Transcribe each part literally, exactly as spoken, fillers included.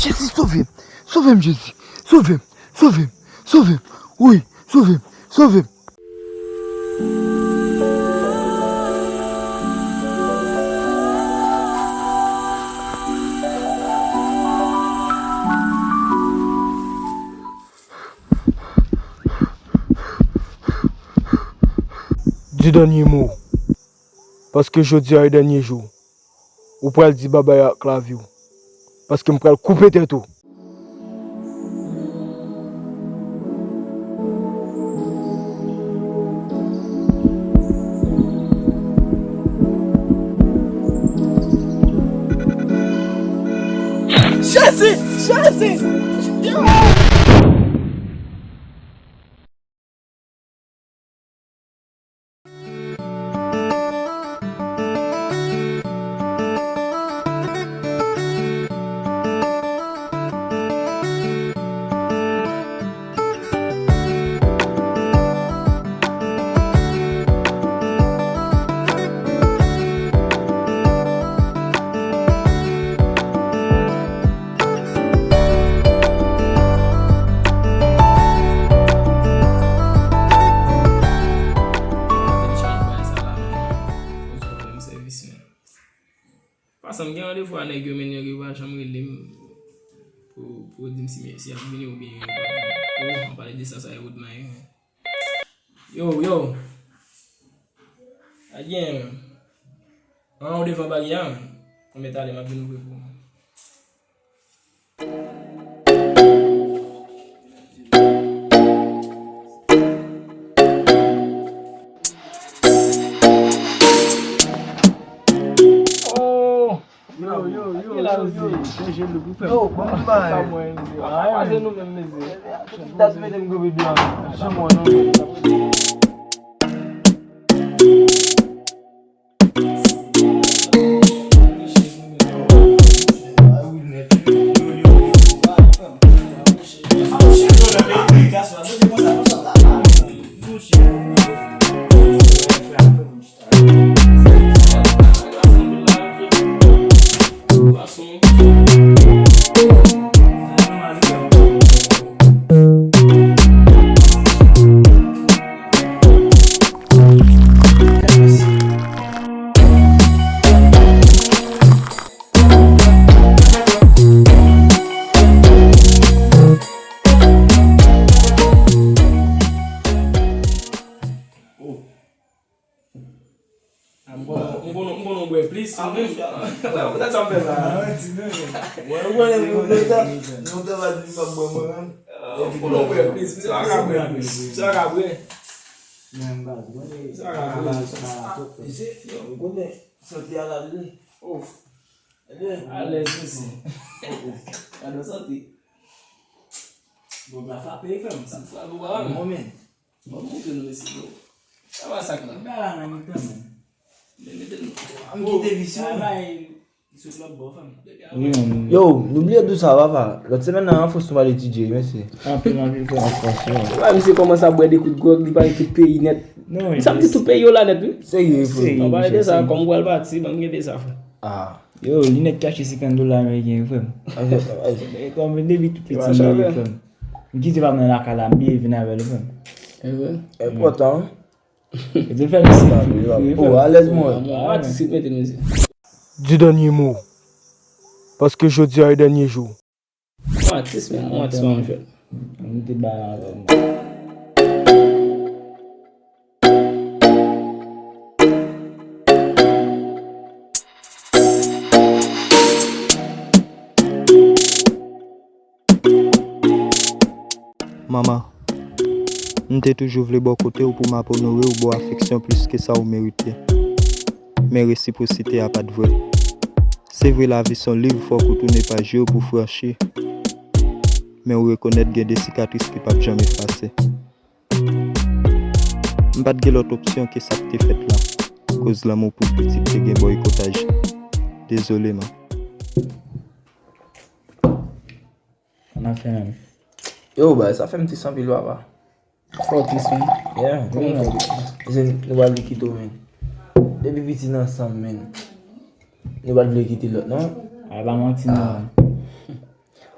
Jezi, sove m! Sove m, Jezi! Sove m! Sove m! Sove m! Wi, sove m! Sove m! Di dènye mo. Paske jodi a e dènye jou. Ou pral di babay ak lavi w. Paske m pral koupe tèt ou. Jezi! Jezi! Pasan m gen randevou a nèg yo, men nèg yo pa janm rele m pou, pou di m si, si y ap vini oubyen yo p ap vini. Oh, an pale de sa, sa e wout mwen ye. Yo, yo. A gen an ou devan bagay a, men. Konbyen talè m ap vin ouvri pou ou. Oh! Yo, yo, yo, yo, yo. Yo, bon bagay. Sa mwen, mezye. Sa mwen, mezye. Dat mete m kanpe deyò. Janm wè non. M konnen, m konnen, m konnen w bwè plis. Ah, men, wè, poutèt sa m fè sa. Wè, ou konnen, nou te, nou te va di m p ap bwè, mwen menm. Ah, m konnen w bwè plis. Misye pa ka bwè. Misye pa ka bwè. Men, m pa konnen. Misye pa ka bwè. Misye, yo, m konnen. Sòti a la li. Ouf. Alèz, mesye. Gade w sòti. Bon, la frape, frè m. Sa, sa, bon, men. Bon, montre nou, mesye, bon. Sa va, sa k la? Ba la nan mitan, men. Men mete nou. An kite visye. Travay ki sot lòt bò, frè m. Wi, men. Yo, nou bliye di sa, papa. Lòt semèn nan, an Frans, nou pral etidye, mesye. Anpil, anpil, frè m. An Frans, wi. Wè, misye kòmanse ap bwè de kout gwòg, li pale tout peyi nèt. Non, wi. Sa m di tout peyi yo la nèt, wi. Serye, frè m. Serye, an pale de sa, kòm m pral pati, ban m kenbe sa, frè. Ah. Yo, linèt kache senkant dola ameriken, wi, frè m. E kòm depi tou piti m ye, frè m. M kite pa m nan lakay la, m bliye vin avè l, frè m. E vre? Enpòtan. E te fè misye fini, frè m. Oh, alèz mwen. Mwen atis ki mete misye. Di dènye mo. Paske jodi a e dènye jou. Mwen atis, men mwen atis pa yon jwèt. M te ba la avè mwen. Mama, m te toujou vle bò kote w pou m ap onore w, ba w afeksyon plis ke sa w merite. Men resipwosite a pa t vrè. Se vre, lavi s on liv, fòk ou tounen paj yo pou franchi. Men ou rekonèt gen de sikatris ki p ap janm efase. M pa t gen lòt opsyon ke sa k te fèt la, koz lanmou pou pitit te gen bòykotaj. Dezole, man. Sa n ap fè menm? Yo, bagay sa fè m tris anpil, papa. Fò w tris, wi. Yeah. Kòman fè w tris? Se nou pral vin kite w, men. Depi piti n ansanm, men. Nou pa t vle kite lòt, non? Ay, pa manti, non. Ah.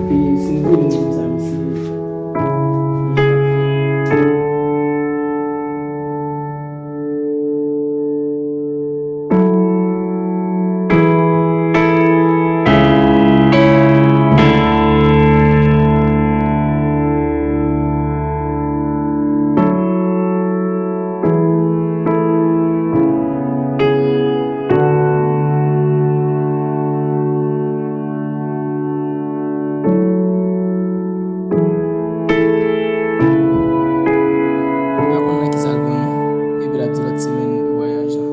Epi si m vini, m di m sa, mesye. Li pa konn nan kisa l pran non. Epi l ap di lòt semèn vwayaj lan.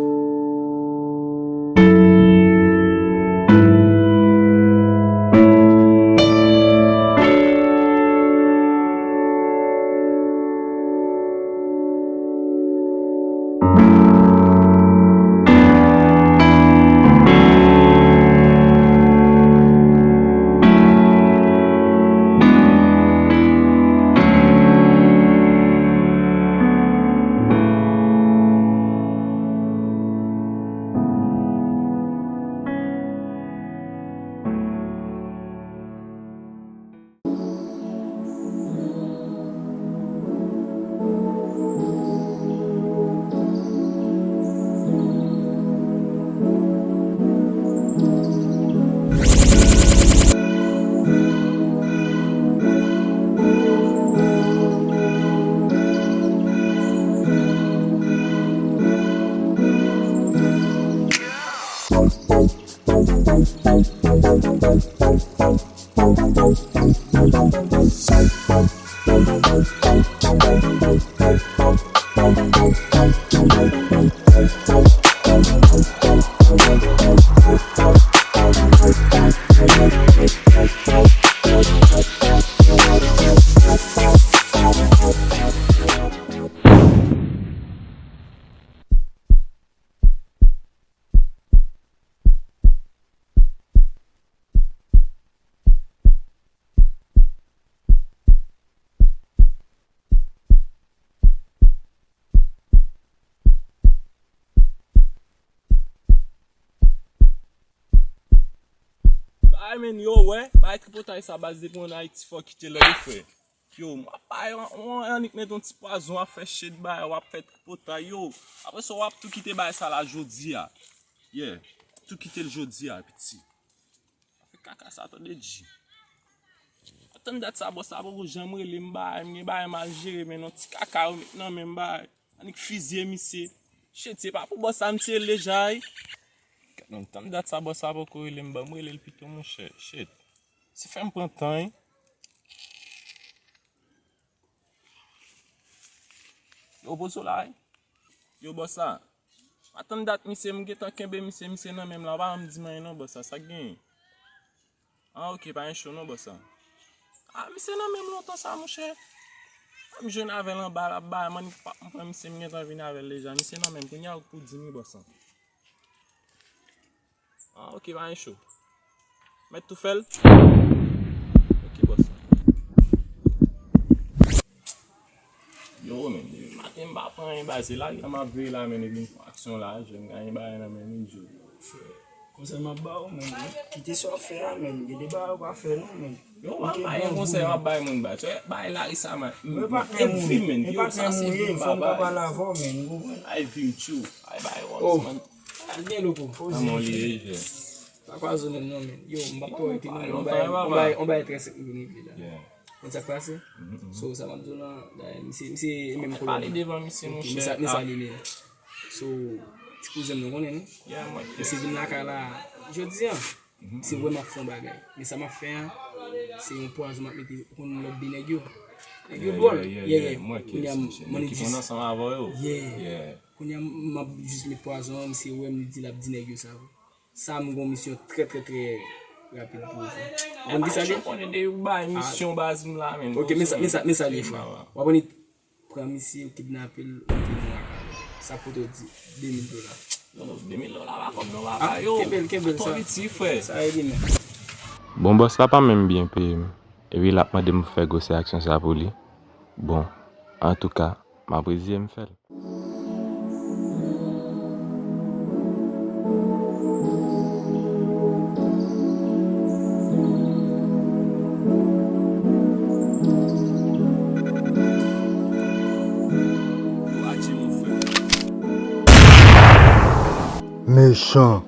Ay, men, yo, wè, bay tripotay sa, baz, depi w ann Ayiti, fò w kite l, wi, frè. Yo, m ap bay, w annik met yon ti pwazon, w ap fè shit bay, w ap fè tripotay, yo. Apre sa, w ap tou kite bay sa la jodi a. Yeah, tou kite l jodi a, piti. Afè kaka sa, tande, G. Atann dat sa, bòs la poko janm rele m, bay, m gen bagay m al jere, men non, ti kaka yo met nan men m, bay. Annik fizye misye. Shit, se pa pou bòs la misye rele deja, wi. Kèt, non, tann dat sa, bòs la poko rele m, ban m rele l pito, monchè. Shit. Se fè m pran tan, wi. Yo, poze w la, wi. Yo, bòs la. Atann dat misye, m gentan kenbe misye, misye nan men m la, w pa janm di m anyen non, bòs la, sa k genyen? Ah, ok, pa gen cho non, bòs la. Ah, misye nan men m lontan sa, monchè. Ah, m jwenn avè l anba, l ap bay, m annik pa, m pran misye, m gentan vin avè l deja. Misye nan men m, kounye a ou k pou di m wi, bòs la. Ah, ok, pa gen cho. Mèt tou fè l? Ok, bòs. Yo, men, depi maten m pa pran anyen, bay, se lari a m ap veye la, men, epi m fè aksyon la, jwenn ganye bagay nan men m, Joe. Frè, konsèy m ap ba w, men, kite sa w ap fè a, men, gen de bagay ou pa fè non, men. Yo, pa bay yon konsèy m ap bay moun, bay. Bay lari sa, man. Mwen pa fè moun, mwen pa fè moun, fò m ka pale avè w, men, ou konprann? Ay, vi m tchou. Ay, bay, oh, man. Al byen, loko. Nan mon li ye, frè. Pa kwaze menm non, men. Yo, m p ap twò rete non, men. On bagay, on bagay, on bagay trè senp m vin regle la. Yeah. Konn sa k pase? Mhm, mhm. So, sa m ap di w lan, dayè, misye, misye e menm kolonèl. Pale devan misye, monchè. Ok, men sa, men sa li menm. So, ti kouzen m nou konnen, non? Yeah, mwen. Misye vin lakay la, jodi a. Mhm, misye wè m ap fè yon bagay. Men sa m ap fè a, se yon pwazon m ap mete, ou konn lòt de nèg yo. Nèg yo dwòl. Yeah, yeah, yeah, yeah. Mwen ki, monchè, nèg ki konn ansanm avè yo. Yeah. Yeah. Kounye a, m ap jis met pwazon an, misye wè m, li di l ap di nèg yo sa vre. Sa, m gon misyon trè, trè, trè rapid pou ou fè. Ou konn kisa l ye? Konnen de ou bay misyon baz m la, men. Ok, men sa, men sa, men sa l ye, frè. W ap annik pran misye, ou kidnape l, ou mete nan lakay li. Sa kote w di, de mil dola. Non, non, de mil dola pa kòb non, papa, yo. Kenbe l, kenbe l, sa. Twò piti, frè. Sa ede, men. Bon, bòs la pa menm byen peye m. Epi l ap mande m pou fè gwosè aksyon sa pou li. Bon, antouka, m ap reziye m fè l. Mechan.